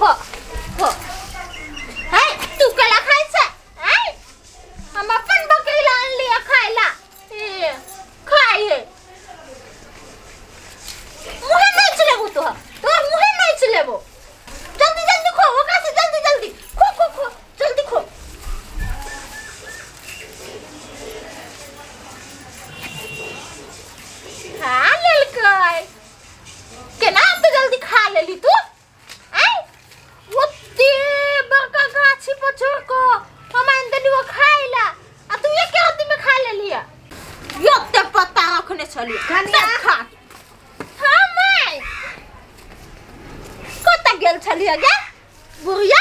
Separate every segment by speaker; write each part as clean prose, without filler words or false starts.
Speaker 1: खो खो। है तू केला खाइ छै? आय हम अपन बकरी ला आनलियै खाइ ला। ए खाइ है, मुहे नहीं चलेबो तोहर, तोहर मुहे नहीं चलेबो। जल्दी जल्दी खो ओकरा से, जल्दी जल्दी खो खो खो, जल्दी खो। खा लेलकै केना एते जल्दी खा लेली तू? आय ओते बड़का गाछी पर चढ़ कऽ हम आनि देली ओ खाइ ला आ तू एके रत्ती में खा लेली। एते पत्ता रखने छली
Speaker 2: कनिया।
Speaker 1: सब खा। हाँ माय, कतऽ गेल छलियै गे बुढ़िया?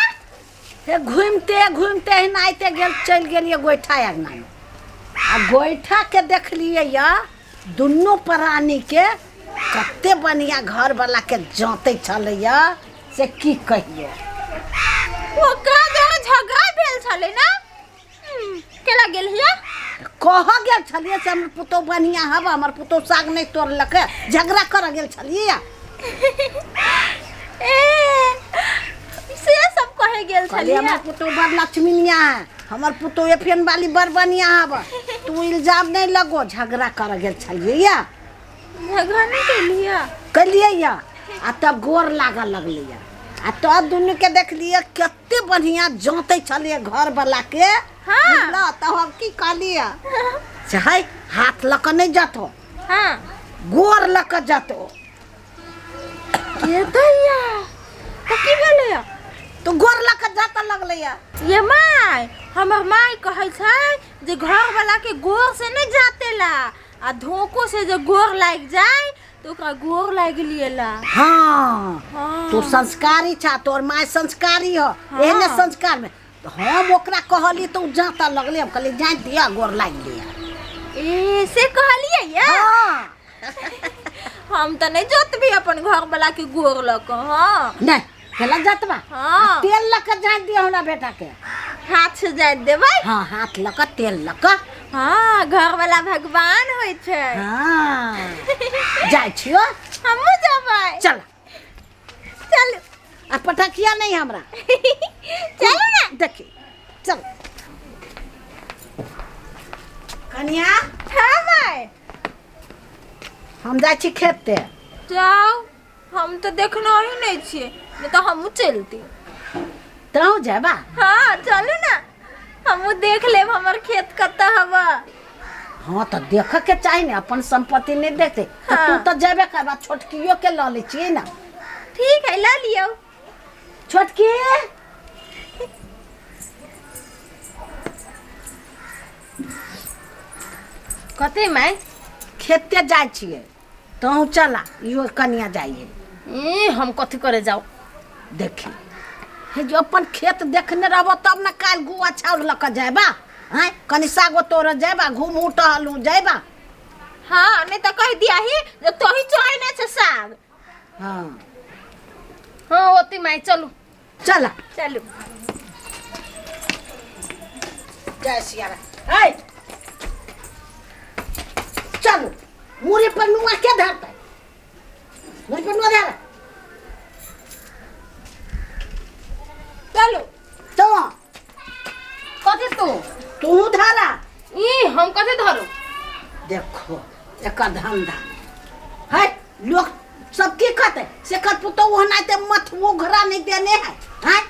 Speaker 2: हे घूमते घूमते एनाहिते गेल, चलि गेलियै गोइठा अङ्गनामे आ गोइठाके देखलियै यऽ दुनू प्राणीके कते बढ़िआँ घरवलाके जाँतै छलैया से की कहियै।
Speaker 1: ओकरा जरे झगड़ा भेल छलै ने, केना गेल हिया?
Speaker 2: कह गेल छलियै से हमर पुतोहु बढ़िआँ हब, हमर पुतोहु साग नहि तोड़लकै, झगड़ा करऽ गेल छलियै।
Speaker 1: ए से सब कहे गेल
Speaker 2: कहलियै
Speaker 1: छलियै?
Speaker 2: हमर पुतोहु बड़ लक्ष्मीनिया है, हमर पुतोहु एफएन वाली बड़ बढ़िआँ हब, तू इल्जाम नहि लगो। झगड़ा करऽ गेल छलियै या?
Speaker 1: झगड़ा नहि केलियै?
Speaker 2: केलियै या। आ तब गोर लागऽ लगलैया आ तब दुनूके देखलियै कते बढ़िआँ जाँतै छलियै घरवलाके।
Speaker 1: हाँ।
Speaker 2: बुझलऽ? तब हम की कहलियै से है हाथ लऽ कऽ नहि जतो,
Speaker 1: हाँ,
Speaker 2: गोर लऽ कऽ जतो।
Speaker 1: के दैया तऽ की भेलैया?
Speaker 2: तो गोर लऽ कऽ जातऽ लगलैया।
Speaker 1: ये my, हमर माय कहै छै जे घरवला के गोर से नहि जातेला आ धोको से जे गोर लागि जाय तऽ ओकरा गोर लागि लिएला।
Speaker 2: हाँ।
Speaker 1: हाँ।
Speaker 2: तू संस्कारी छा, तोर माय संस्कारी हो।
Speaker 1: हाँ।
Speaker 2: एहने संस्कार में तऽ हम ओकरा कहली तऽ ओ जाँतऽ लगलै। हम कहलियै जाँति दिअ, गोर लागि लिअ।
Speaker 1: ए से कहलियै या?
Speaker 2: हाँ।
Speaker 1: हम तऽ नहि जोतबी अपन घरवला के गोर लऽ कऽ। हाँ।
Speaker 2: नहि केला जतबा।
Speaker 1: हाँ।
Speaker 2: तेल लऽ कऽ जाँति दिअ हमरा बेटाके।
Speaker 1: हाथ से जाइत देबै?
Speaker 2: हाँ, हाथ लऽ कऽ, तेल लऽ कऽ।
Speaker 1: हाँ, घरवला भगवान होइ छै।
Speaker 2: हाँ, जाइ छियो।
Speaker 1: हमहूँ जेबै।
Speaker 2: चल।
Speaker 1: चलू।
Speaker 2: आ पटकिया नहीं हमरा।
Speaker 1: चलू ने।
Speaker 2: देखी, चल कनिया।
Speaker 1: हाँ माय।
Speaker 2: हम जाइ छी खेते।
Speaker 1: जाउ, हम तऽ देखना ही नहीं छियै, नहीं तऽ हमहूँ चलती।
Speaker 2: तहूँ जेबा?
Speaker 1: हाँ, चलू ना, हमहूँ देख लेब हमर खेत कतऽ हवा।
Speaker 2: हाँ तऽ देख के चाही ने, अपन संपत्ति नहीं देखते तऽ।
Speaker 1: हाँ।
Speaker 2: तू तऽ जेबे करबा, छोटकियो के लऽ लै छियै ने।
Speaker 1: ठीक है, लऽ लियौ।
Speaker 2: छोटकी।
Speaker 3: कथी माय?
Speaker 2: खेते जाइ छियै, तहूँ चला, इहो कनिया जाइए।
Speaker 3: ई हम कथी करे जाउ?
Speaker 2: देखी हे, जो अपन खेत देखने रहबो तब ने काल्हि गुआ छाउर लऽ कऽ जायबा। आँय, कनि सागो तोड़ऽ जायबा, घुमू टहलू जायबा।
Speaker 1: हाँ, नहीं तऽ कहि दिया ही जे तोही चोरेने छै साग।
Speaker 2: हाँ।
Speaker 3: हाँ ओती माय, चलू।
Speaker 2: चल।
Speaker 1: चलू।
Speaker 2: जय सिया राम। ऐ चलू, मूड़ी पर नुआ के धरतै? मूड़ी पर नुआ धर।
Speaker 1: चलू।
Speaker 2: तो
Speaker 3: कथी तू?
Speaker 2: तू धरा।
Speaker 3: ई हम कथी धरू?
Speaker 2: देखो एकर धंधा है, लोग सब की कहते से कर पुतोहु ओनाहिते मथुओ घरा नहीं देने है। हैं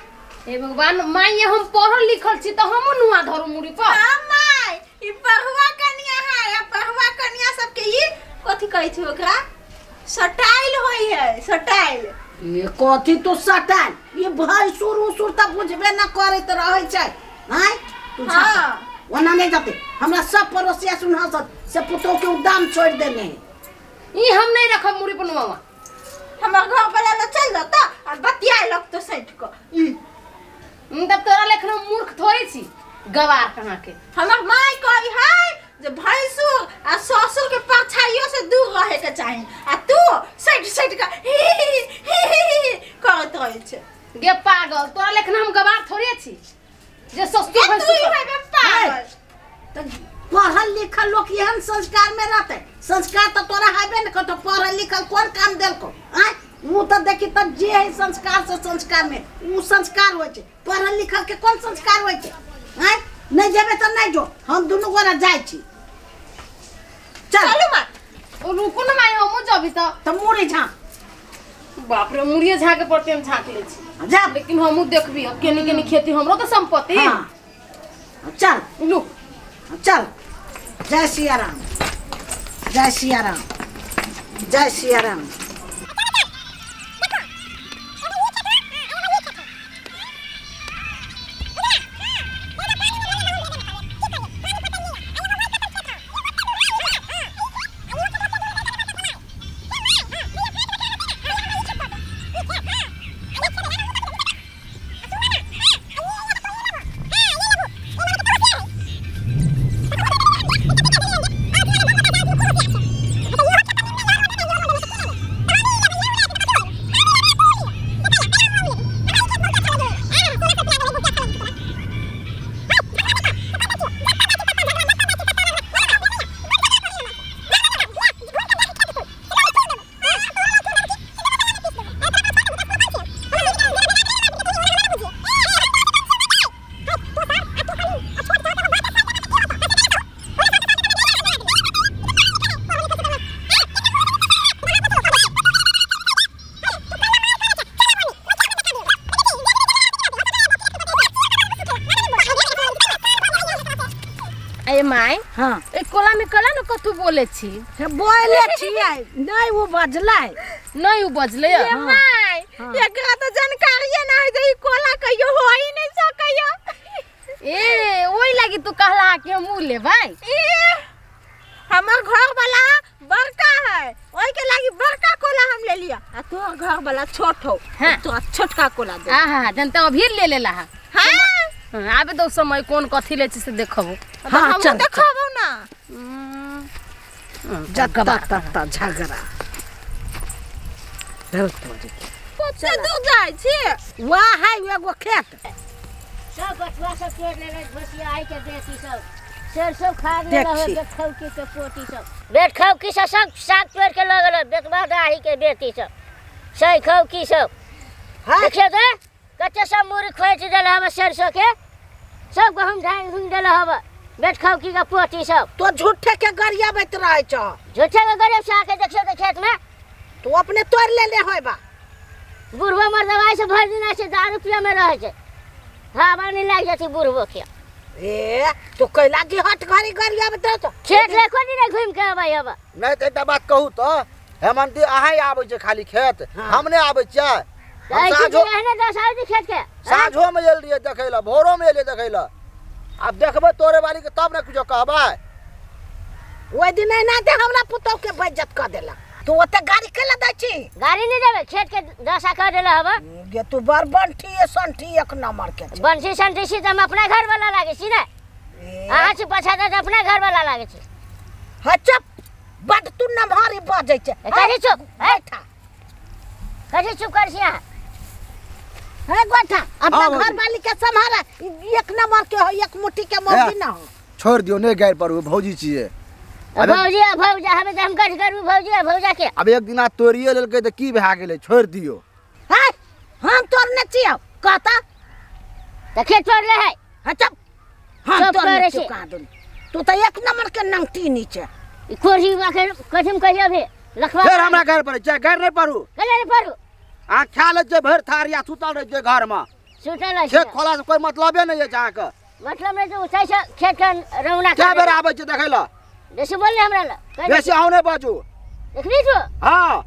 Speaker 3: हे भगवान माय, ये हम पढ़ल लिखल छी तऽ हमहूँ नुआ धरू मुड़ी पर?
Speaker 1: हाँ माय, ई पढ़ुआ कनिया है आ पढ़ुआ कनिया सबके ई कथी कहै छै ओकरा, सटाइल होइ है, सटाइल।
Speaker 2: ये कथी तो सटाइल? ये भैंसुर उसुर तऽ बुझबे न करैत रहै छै। आँय तू जा।
Speaker 1: हाँ।
Speaker 2: ओना नहीं जाते, हमरा सब पड़ोसिया सुन हंसत से पुतोह के उदाम छोड़ देने है।
Speaker 3: ई हम नहीं रखब मुड़ी पर नुआ।
Speaker 1: हमर घर वाला लग चल जाता आ बतियाए लगतो सैठ क।
Speaker 3: तब तोरा लेखन हम मूर्ख थोड़े छी, गवार कहाँ के।
Speaker 1: हमर माय कही है जे भैंसुर आ ससुर के परछाइयो से दूर रहे के चाही आ तू सैठ सैठ के ही ही ही ही ही करैत रहै छै।
Speaker 3: गे पागल, तोरा लेखन हम गवार थोड़े छी जे ससुर
Speaker 1: गे तू
Speaker 3: भैंसुर
Speaker 1: ही हेबे पागल।
Speaker 2: तऽ पढ़ल लिखल लोक एहन संस्कार में रहते? संस्कार तऽ तोरा हेबे ने करतो, पढ़ल लिखल कोन काम देलको? आँय। ओ तऽ देखी तऽ जे है संस्कार से संस्कार में ओ संस्कार होइ छै। पढ़ल लिखल के कोन संस्कार होइ छै? आँय, नहि जेबै तऽ नहि जो, हम दुनू गोरा जाइ छी। चल।
Speaker 1: चलू माँ।
Speaker 3: रुकू ने माय, हमहूँ जबी तऽ।
Speaker 2: तऽ मुड़ी झाँप।
Speaker 3: बाप रे, मुड़िए झाँके पड़ते, हम झाँक लै छी।
Speaker 2: जा।
Speaker 3: लेकिन हमहूँ देखबी अब केनी केनी खेती, हमरो तऽ संपत्ति।
Speaker 2: हाँ चल।
Speaker 3: लू।
Speaker 2: चल, जय सिया राम, जय सिया राम, जय सिया राम।
Speaker 3: ए my.
Speaker 2: हाँ।
Speaker 3: ए कोला में कला ने कथू बोले छी?
Speaker 2: हे बोले छियै नहि, ओ बजलै
Speaker 3: नहीं, उ बजले।
Speaker 1: ये माय, एकरा तऽ जानकारिये ना है जे ई कोला कहियो हो ही नहीं सकैया।
Speaker 3: ए ओइ लागी तू कहला कि हम उ लेबै।
Speaker 1: ए हमर घर वाला बड़का है, ओई के लागी बड़का कोला हम ले लिया, आ तोहर घर वाला छोट हो।
Speaker 3: हाँ।
Speaker 1: तो छोटका कोला दे।
Speaker 3: आ हाँ, जनता अभी ले लेला है।
Speaker 1: हाँ।
Speaker 3: हाँ, आबे दो समय, कोन कथी ले छी से देखबो।
Speaker 2: हाँ,
Speaker 1: हम
Speaker 2: चल,
Speaker 1: देखबो ना।
Speaker 2: जत्ता तत्ता झगड़ा बहुत तोरी।
Speaker 1: कते दूर जाइ छी?
Speaker 2: वाह है एगो खेत।
Speaker 4: सब बथुआ सब तोड़ लेले घोसिया के बेटी सब, सरसों खा गेल हो।
Speaker 2: देखी।
Speaker 4: बेटखौकी के पोती सब बेटखौकी से सब साग तोड़ के लऽ गेल, बेटवा दाही के बेटी सब सैखौकी सब।
Speaker 2: हाँ।
Speaker 4: देखियौ तऽ कते सब मुड़ी खोचि देल हवे, सरसों के सब गहूम धान घुमि देल हवे बेटखौकी के पोती सब।
Speaker 2: तो झूठे के गरियाबैत रहै छौ।
Speaker 4: झूठे के गरीब से आके देखियौ तऽ खेत में।
Speaker 2: तू अपने तोड़ लेले होयबा।
Speaker 4: बुढ़बो मर्दवा से भरि दिना से दारू पिए में रहै छै, हवा नहि लागि जेतै बुढ़बो के।
Speaker 2: ए तो कैला की हट घड़ी गरियाबैत रहै छौ?
Speaker 4: खेत ले कोनी नहि घुमि के अबै हवे।
Speaker 5: नहि तऽ एकटा बात कहू तऽ हेमंती, अहाँ आबै छै खाली खेत?
Speaker 2: हाँ।
Speaker 5: हम नहि आबै छियै? हम
Speaker 4: ऐसे
Speaker 5: साँझो
Speaker 4: एहने दस आबै छै खेत के।
Speaker 5: साँझो में आयल रहियै देखै लए, भोरो में एलियै देखै लए। आब देखबै तोरे बाली के तब ने कुछो कहबै।
Speaker 2: ओहि दिन एनाहिते हमरा पुतहु के बेइज्जत कऽ देलक। तू ओते गाड़ी केला दै छी?
Speaker 4: गाड़ी नहि देबै, खेत के दशा कऽ देले हवे।
Speaker 2: गे तू बड़ बंठी संठी एक नंबर के छै।
Speaker 4: बंसी संठी छी तऽ हम अपना घर वाला लागै छी ने।
Speaker 2: ए,
Speaker 4: अहाँ छी पछा तऽ अपना घर वाला लागै छी।
Speaker 2: हँ चुप, बड तू नमहरी बजै छै।
Speaker 4: ए, कथी चुप? ए,
Speaker 2: गोइठा।
Speaker 4: कथी चुप करै छी अहाँ?
Speaker 2: हे गोइठा, अपना
Speaker 5: हाँ,
Speaker 2: घर
Speaker 5: भौजी।
Speaker 2: वाली के सम्हारा, एक नंबर के हो, एक मुट्ठी के मौगी ना हो।
Speaker 5: छोड़ि दियौ, नहि गारि पड़ू, भौजी छियै। अबे-
Speaker 4: भौजी आ भौजा, हमे तऽ हम कथी करू भौजी आ भौजा के?
Speaker 5: आब एक दिना तोड़िए लेलकै तऽ की भए गेलै, छोड़ि दियौ।
Speaker 2: है हम तोड़ने छियौ कहता।
Speaker 4: तऽ खेत तोड़ले है।
Speaker 2: हँ चुप, हम
Speaker 4: चुप
Speaker 2: तोड़ने
Speaker 4: करै
Speaker 2: छियौ
Speaker 4: छी।
Speaker 2: कहाँ दुनू। तू तऽ एक नंबर के नंगटी नीचे।
Speaker 4: ई कोढ़ी आखिर कथी मे कहियो भी लखवा।
Speaker 5: फेर हमरा गारि पड़ै छै? गारि नहि पड़ू।
Speaker 4: कहियो नहि पड़ू।
Speaker 5: अहाँ खा लै छियै भरि थारी आ सुतल रहै छियै घरमे।
Speaker 4: सुतल रहै
Speaker 5: खेत
Speaker 4: छियै।
Speaker 5: खोला से कोइ मतलबे नहि अछि अहाँके।
Speaker 4: मतलब नहि तऽ उठै छै खेत के रौना।
Speaker 5: कए बेर आबै छियै देखै लए?
Speaker 4: बेसी बोलले हमरा लए।
Speaker 5: बेसी अहूँ नहि बाजू।
Speaker 4: देखली तू?
Speaker 5: हाँ।